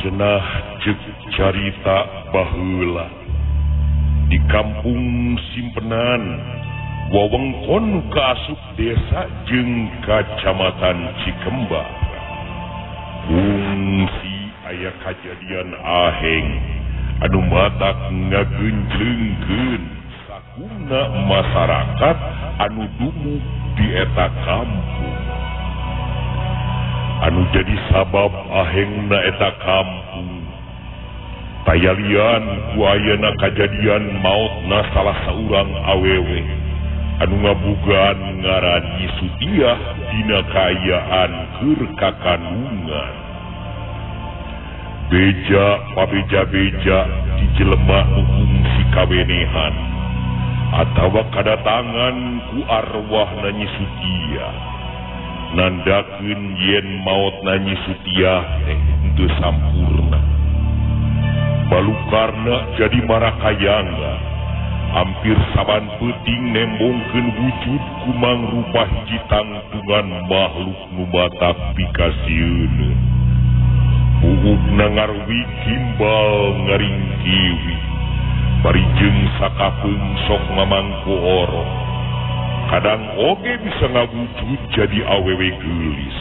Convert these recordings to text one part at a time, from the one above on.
Cenah ceuk carita baheula di kampung Simpenan wewengkon nu kaasup desa jeung kacamatan Cikembar. Kungsi aya kajadian aheng anu matak ngagenjlengkeun sakuna masyarakat anu dumuk di eta kampung. Anu jadi sabab ahengna eta kampung tayalian ku ayana kajadian maotna salah saurang awewe anu ngabogaan ngaran Nyi Sutiah dina kaayaan keur kakandungan. Beja pabeja-beja di jelema nu kungsi kawenehan atawa kadatangan ku arwahna Nyi Sutiah, nandakeun yen maotna Nyi Sutiah teh henteu sampurna. Balukarna jadi marakayanga, hampir saban peuting nembongkeun wujud kumangrupa hiji tangtungan makhluk nu matak pikasieun. Buukna ngarwi gimbal ngaringkiwi, bari jeung sakapeung sok mamangku orok. Kadang oge bisa ngawujud jadi awewe geulis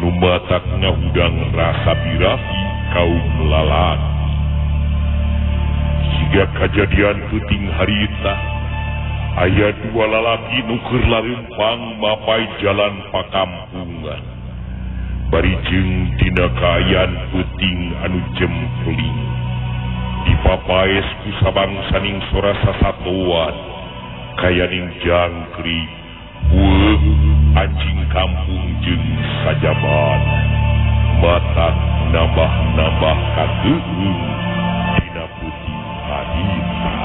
nu matak ngahudang rasa birahi kaum lalaki. Siga kajadian peuting harita, aya dua lalaki nu keur larempang mapai jalan pakampungan. Bari jeung dina kaayaan peuting anu jempling, dipapaes ku sabangsaning sora sasatoan, kayaning jangkrik, bueuk, anjing kampung jeung sajaban. Matak nambah-nambah kateueung dina peuting harita.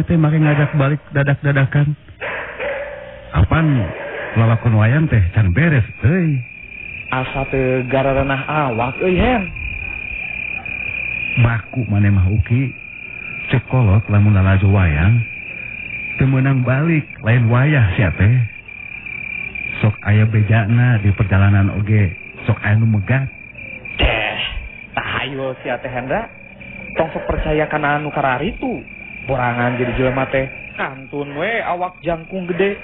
Teh make ngajak balik dadak-dadakan. Apan lalakon wayang teh can beres euy. Asa teu gararenah awak euy Hen. Baku maneh mah Uki. Cek kolot lamun lalajo wayang teu meunang balik lain wayah sia teh. Sok aya bejana di perjalanan oge, sok aya nu megat. Teh, tahayul sia teh Hendra. Tong sok percaya kana anu kararitu. Borangan jadi jelema teh kantun we awak jangkung gede.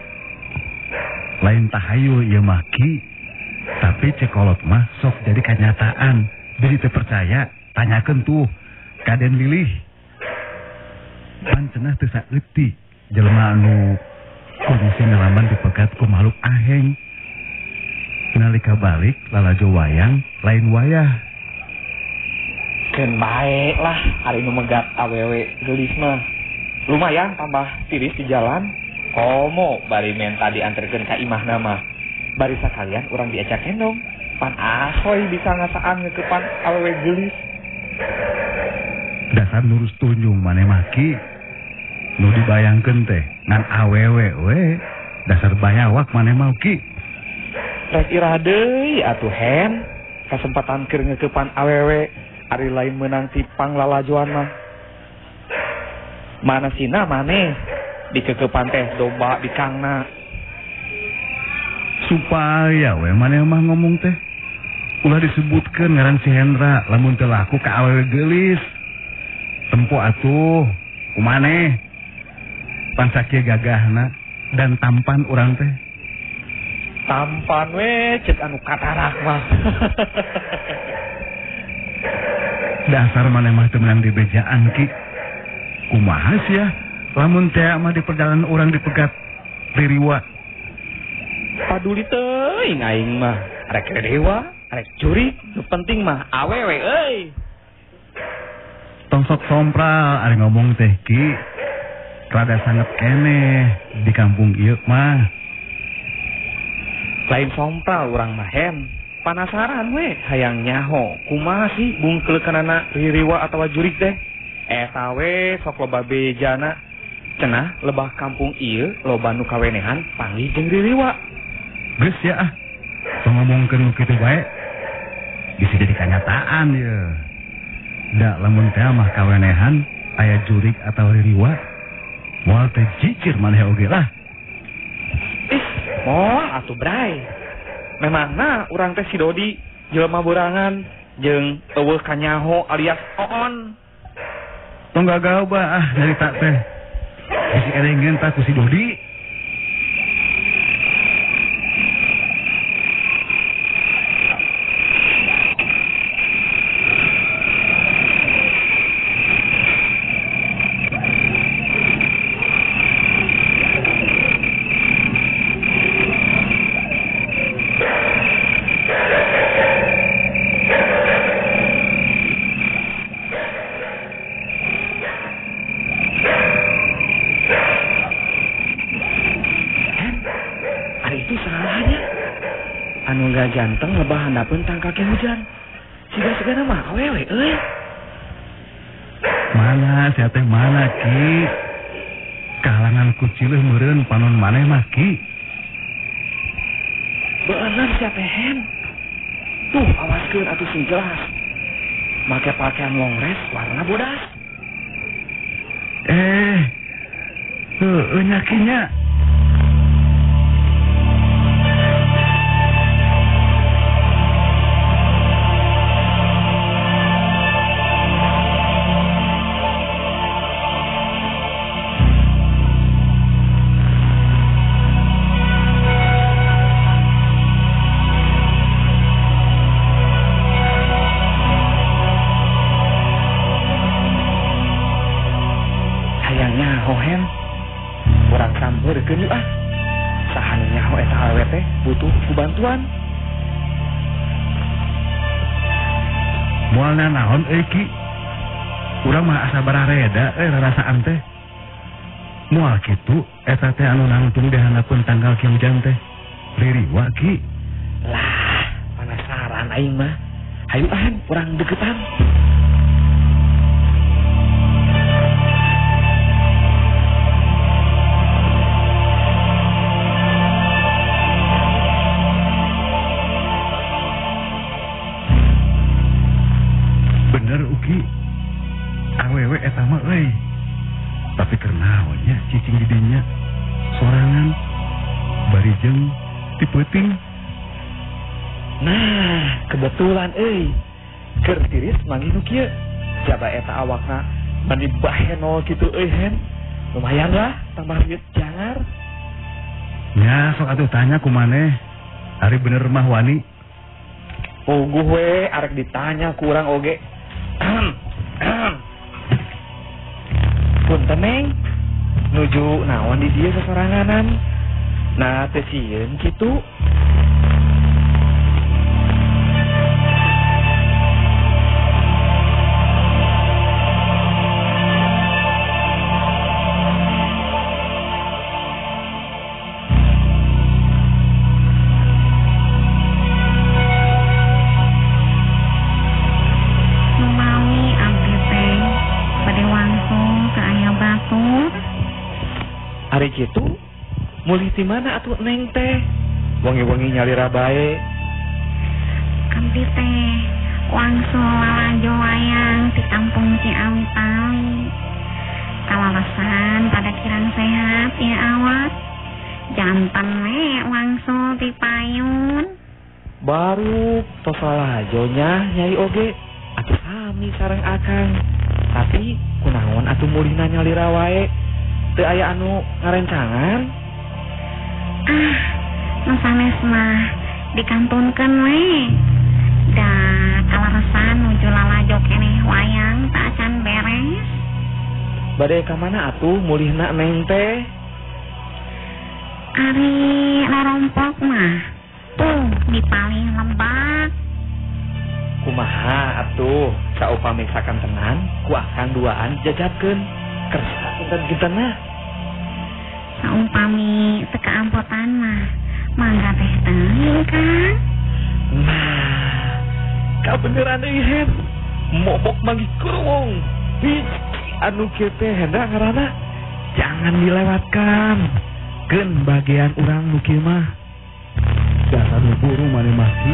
Lain tahayul ieu mah Ki, tapi cekolot mah sok jadi kenyataan. Jadi teu percaya, tanyakeun tuh ka Den Lilih. Pan cenah teu saeutik jelema anu kondisi ngalaman dipegat ku makhluk aheng. Nalika balik lalajo wayang lain wayah. Keun bae lah ari nu megat awewe geulis mah. Lumayan tambah tiris di jalan. Komo bari menta dianterkeun ka imahna mah. Bari sakalian urang diajak endong. Pan ahoy bisa ngasaan ngeukepan awewe geulis. Dasar nurus tunjung maneh mah Ki. Nu dibayangkeun teh ngan awewe we. Dasar bayawak maneh mah Ki. Rek iraha deui atuh Hen. Kasempatan keur ngeukepan awewe ari lain meunang ti panglalajoan mah. Mana sina maneh dikekepan teh domba bikangna. Supaya we maneh mah ngomong teh ulah disebutkeun ngaran si Hendra lamun teu laku ka awewe geulis. Tempo atuh kumaneh. Pan sakieu gagahna dan tampan urang teh. Tampan we cek anu katarak mah. Dasar maneh mah teu meunang dibejaan Ki. Kumaha sia lamun teh mah di perjalanan urang dipegat ririwa. Paduli teuing aing mah. Arek ririwa, arek jurig, nu penting mah awewe euy. Tong sok sompral ari ngomong teh Ki. Rada sanget keneh di kampung ieu mah. Lain sompral urang mah Hen. Panasaran we hayang nyaho kumaha sih bungkeuleukana ririwa atawa jurig teh. Eta we sok loba bejana. Cenah lebah kampung ieu loba nu kawenehan panggih jeung ririwa. Geus ya ah. Tong ngomongkeun nu kitu bae. Bisa jadi kanyataan ye. Da lamun teh mah kawenehan aya jurig atawa ririwa moal teh jijir maneh oge lah. Ih, moal atuh Bray. Memangna urang teh si Dodi jelema borangan jeung eueuh kanyaho alias oon. Tong gagabah ah nyarita teh. Bisi edengeun tah ku si Dodi. Anu gak janteng lebah handapeun tangkake hujan. Siga-sigana mah awewe euy. Mana sia teh mana Ki? Kahalangan ku cileuh meureun panon maneh mah Ki. Bener sia teh Hen. Tuh awaskeun atuh sing jelas. Make pakaian longres warna bodas. Heueuh nya Ki nya. Nyaho Hen, urang sampeurkeun yeuh ah. Saha nu nyaho eta awewe teh butuh ku bantuan. Moal nanaon euy Ki. Urang mah asa barareda euy rarasaan teh. Moal kitu eta teh anu nangtung di handapeun tanggal ki hujan teh. Ririwa Ki. Lah, panasaran aing mah. Hayu ah urang deketan. Bener Uki, awewe eta mah euy. Tapi keur naon nya cicing di dinya sorangan bari jeung ti peuting. Nah, kebetulan euy. Keur tiris manggih nu kieu. Jaba eta awakna mani bahenol kitu euy Hen. Lumayan lah tambah duit jangar. Nya sok atuh tanya ku maneh. Ari bener mah wani. Puguh we arek ditanya ku urang oge. Punten Neng, nuju naon di dieu sasoranganan. Nah teu sieun kitu. Ari kitu mulih ti mana atuh Neng teh? Wengi-wengi nyalira bae. Abdi teh wangsul lalajo wayang di kampung Ciawi Tali. Kawalesan pada kirang sehat ya awak. Jantan we wangsul di payun. Baru tos lalajo nya Nyai oge atuh sami sareng akang. Tapi kunaon atuh mulihna nyalira wae? Teu aya anu ngarencangan? Ah, nu sanes mah dikantunkeun we. Da kalaresan nuju lalajo keneh wayang. Bade ka mana atuh mulihna Neng teh? Ari lorompok mah tuh di paling lembak. Kumaha atuh saupami sakantenan ku akang duaan jajabkeun kersa kinten-kintenna. Saumpami teu kaampotan mah mangga teh teuing Kang. Nah, kabeneran euy Hen. Mobok manggih kuruwung. Anu kieu teh Hendra ngaranna jangan dilewatkan. Keun bagian urang nu kieu mah. Dasar nu buru maneh mah Ki.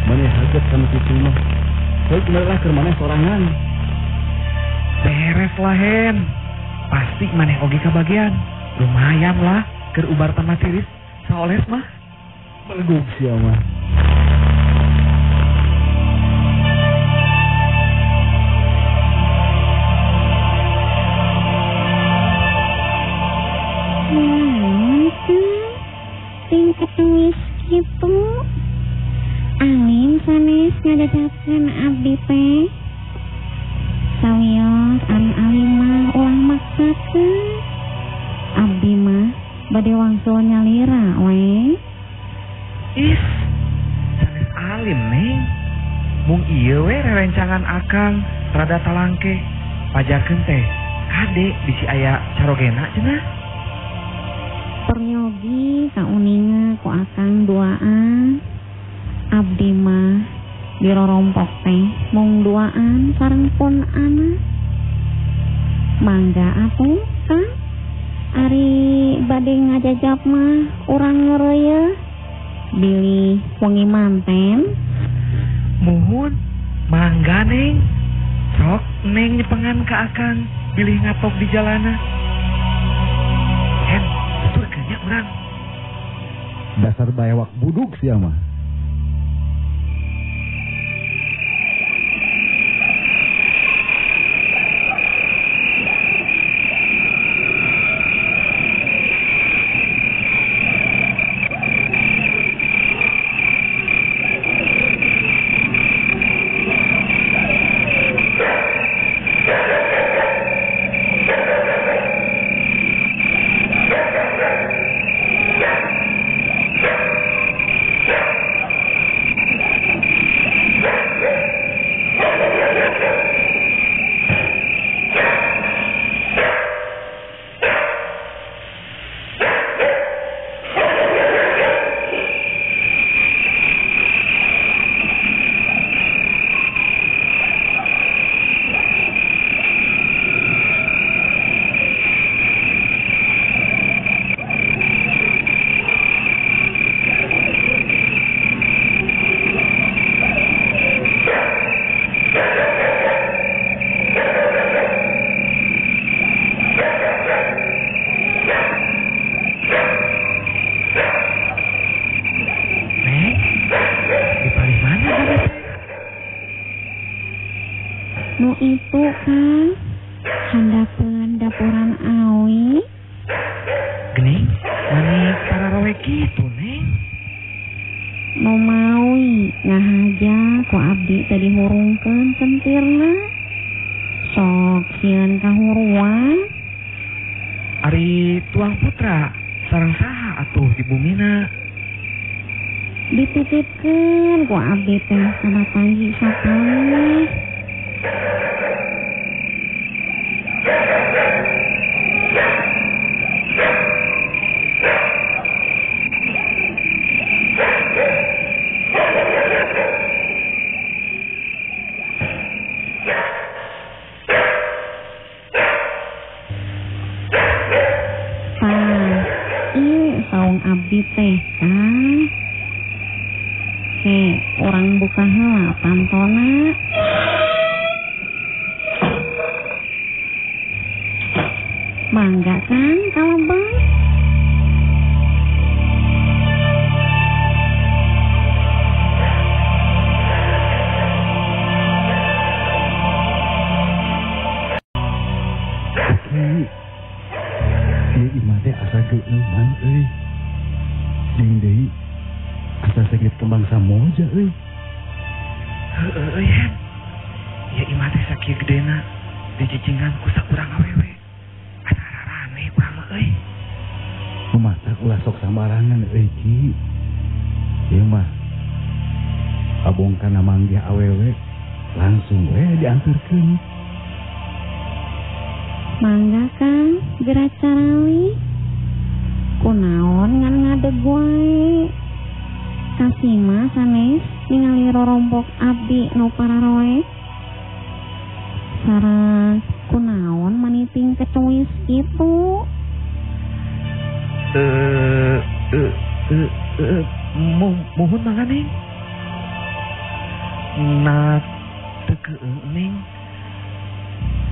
Maneh haget kana kitu mah. Heuh bener lah keur maneh sorangan. Beres lah Hen. Pasti maneh oge kabagian. Lumayan lah keur ubar tambah tiris saoles mah. Belegug sia mah. Sing ketengis kitu. Alim sanes ngadadakeun abdi teh. Sawios ari alim mah ulah maksakeun. Abdi mah bade wangsul nyalira we. Is, sanes alim Neng. Mung ieu we rerencangan akang rada talangke. Pajarkeun teh kade bisi aya carogena cenah. Peryogi kauninga ku akang duaan. Abdi mah dirorompok teh mung duaan sareng pun anak. Mangga atuh Kang. Ari bade ngajajab mah urang ngeureuyeuh bilih wengi manten. Muhun mangga Neng. Sok Neng nyepengan ka akang bilih ngatok di jalana. Hen, tuturkeun nya urang. Dasar bayawak buduk sia mah. Nu itu Kang handapeun dapuran awi. Gening mani pararowe kitu Neng. Nu mawi ngahaja ku abdi teh dihurungkeun sentirna. Sok sieun kahuruan. Ari tuang putra sareng saha atuh di bumina? Dititipkeun ku abdi teh kana tanggi sapalih. Saung abdi teh Kang. Ke orang buka heula pantona. Mangga Kang kalebet. Ieu imah teh asa geueuman euy. Jeung deui asa sakit kembang samoja euy. Heueuh euy Hen. Ieu imah teh sakieu gedena dijicingan ku saurang awewe. Ulah sok sambarangan euy Ki. Ieu mah abong kana manggih awewe langsung we dianterkeun. Mangga Kang, geura carali. Kunaon ngan ngadeg wae. Kasima sanes ningali rorompok abdi nu pararoe. Sareng kunaon maniting kecuis kitu. Muhun mangga Neng. Nah teu keung Neng.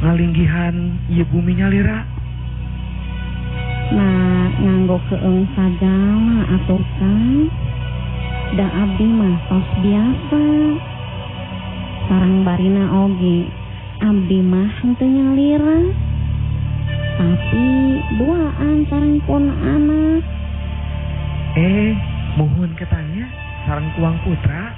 Ngalinggihan ieu bumi nyalira. Nah, nganggo keung sagala atuh Kang. Da abdi mah tos biasa. Sareng barina oge abdi mah henteu nyalira. Tapi duaan sareng pun anak. Muhun ketanya sareng kuang putra.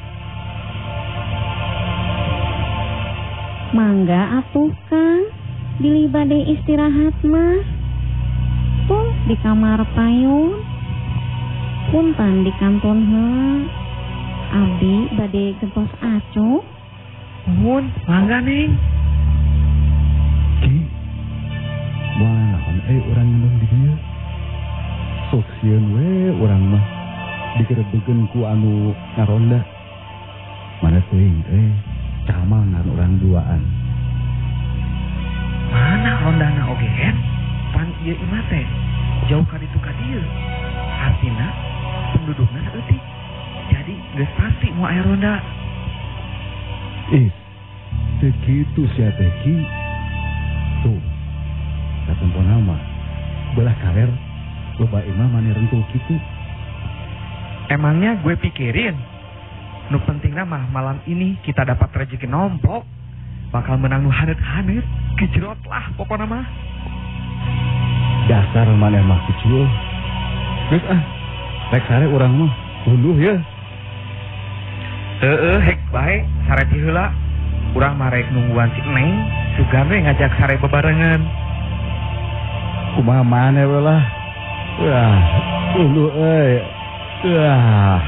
Mangga atuh Kang, bilih bade istirahat mah. Tuh di kamar payun. Punten di kanton heula. Abdi bade gentos acuh. Muhun, mangga Neng. Ki, moal naon urang ngendong di dieu. Sok sieun we urang mah digerebegeun ku anu ngaronda. Mana teuing camal ngan urang duaan. Mana rondana oge kan? Pan ieu imah teh jauh ka ditu ka dieu. Artina pendudukna saeutik. Jadi geus pasti moal aya ronda. Ih, teu kitu sia teh Ki. Tuh, katempona mah belah kaler loba imah mani rentul kitu. Emangnya gue pikirin. Nu pentingna mah malam ini kita dapat rezeki nomplok. Bakal menang nu haneut-haneut, gejrot lah pokona mah. Dasar maneh mah kecil. Geus ah, rek sare urang mah unduh ya. Heeh, hek bae sare ti heula. Urang mah rek nungguan si Neng, sugan we ngajak sare bebarengan. Kumaha maneh we lah. Wah, unduh euy. Wah.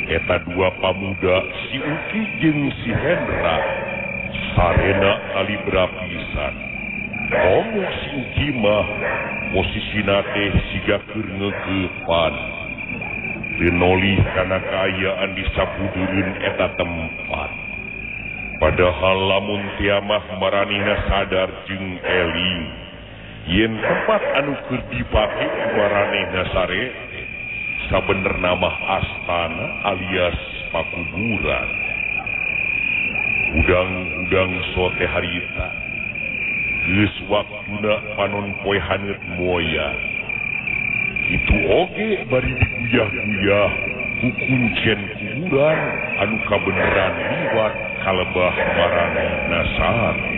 Eta dua pamuda si Uki jeung si Hendra sarena kalibra pisan. Komo si Uki mah posisina teh siga keur ngeukepan. Teu nolih kana kaayaan di sabudureun eta tempat. Padahal lamun tiamah maranehna sadar jeung eling yen tempat anu keur dipake maranehna sare sabenerna mah astana alias pakuburan. Hudang-hudang sote harita geus waktuna panon poe haneut moya. Kitu oge bari diguyah-guyah ku kuncen kuburan anu kabeneran liwat kalebah maranehna sare.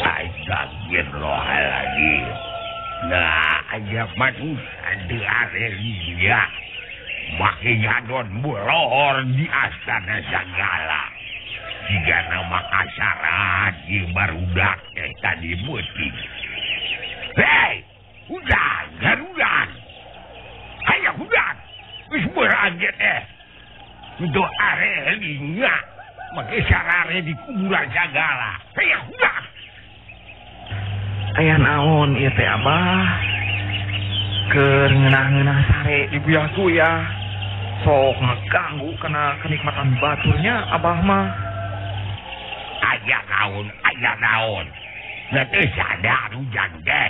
Astagfirullahaladzim. Nah, aja Manusia teu arelia. Make gadon bolohor di astana sagala. Jika nama kasarat ieu barudak teh tadi beuting. Hei, udang, garudan. Hayang udang. Geus beurang ge teh. Untuk arelia make sarare di kuburan sagala. Hayang udang. Aya naon ieu teh Abah? Keur ngeunah-ngeunah sare di guyah-guyah. Sok ngeganggu kana kenikmatan baturnya Abah mah. Aya naon, aya naon. Da teu sadar ujang teh.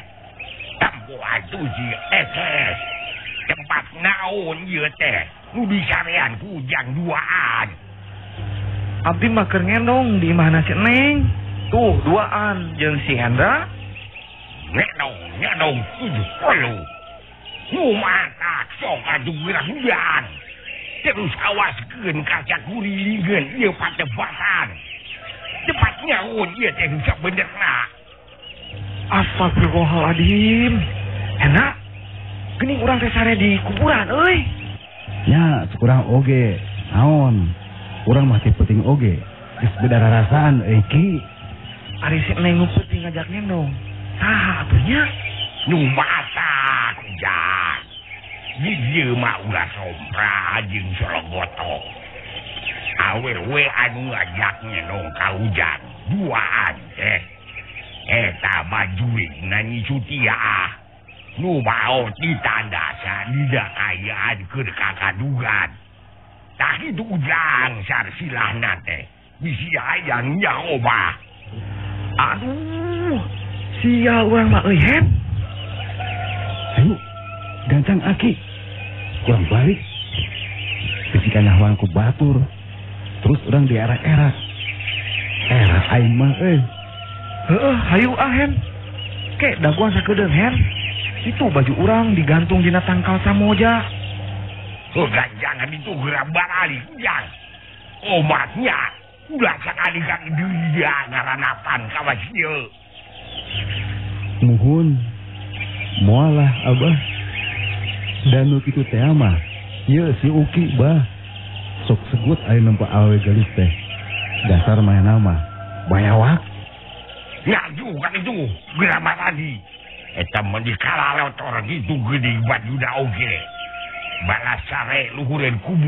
Tempo atuh si SS. Tempat naon ieu teh? Nu disarean ku ujang duaan. Abdi mah keur ngendong di imahna si Neng. Tuh duaan jeung si Hendra. Ngendong, 70. Nu matak sok atuh geura hujan. Terus awaskeun kaca kurilingeun ieu patebatan. Tempat nyaun ieu teh sabenerna. Astagfirullahaladzim. Enak. Geuning urang teh sare di kuburan euy. Nya kurang oge. Naon? Urang mah teh penting oge. Geus beda rarasaan euy Ki. Ari si Neng nu penting ngajak ngendong. Saha atuh nya? Nu matak ujang. Di dieu mah ulah sompra jeung sologoto. Awewe anu ngajak ngendong ka ujang duaan teh. Eta mah jurig Nyi Sutiah. Nu maot ditandasa dina kaayaan keur kakadugan. Tah kitu ujang sarsilahna teh. Bisi hayang nyaobah. Aduh, sial urang mah euy Hen. Ayo, gancang aki. Kurang balik. Bisi kanyahoan ku batur. Terus urang dierak-erak. Erak aing mah euy. Heeh, hayu ah Hen. Kek daguan sakedeung Hen. Itu baju urang digantung dina tangkal samoja. Oh, ganjangan itu geura baralik ujang. Omatnya ulah sakali kang deui ngaranapan kawas ieu. Muhun. Moalah Abah. Dan nu kitu teh mah ieu si Uki bah. Sok segut aya nempo awewe geulis teh. Dasar manehna mah bayawak. Ngaju kan itu geura maradi. Eta mah dikalalotor kitu geuning bajuna oge. Balas sare luhureun kubur.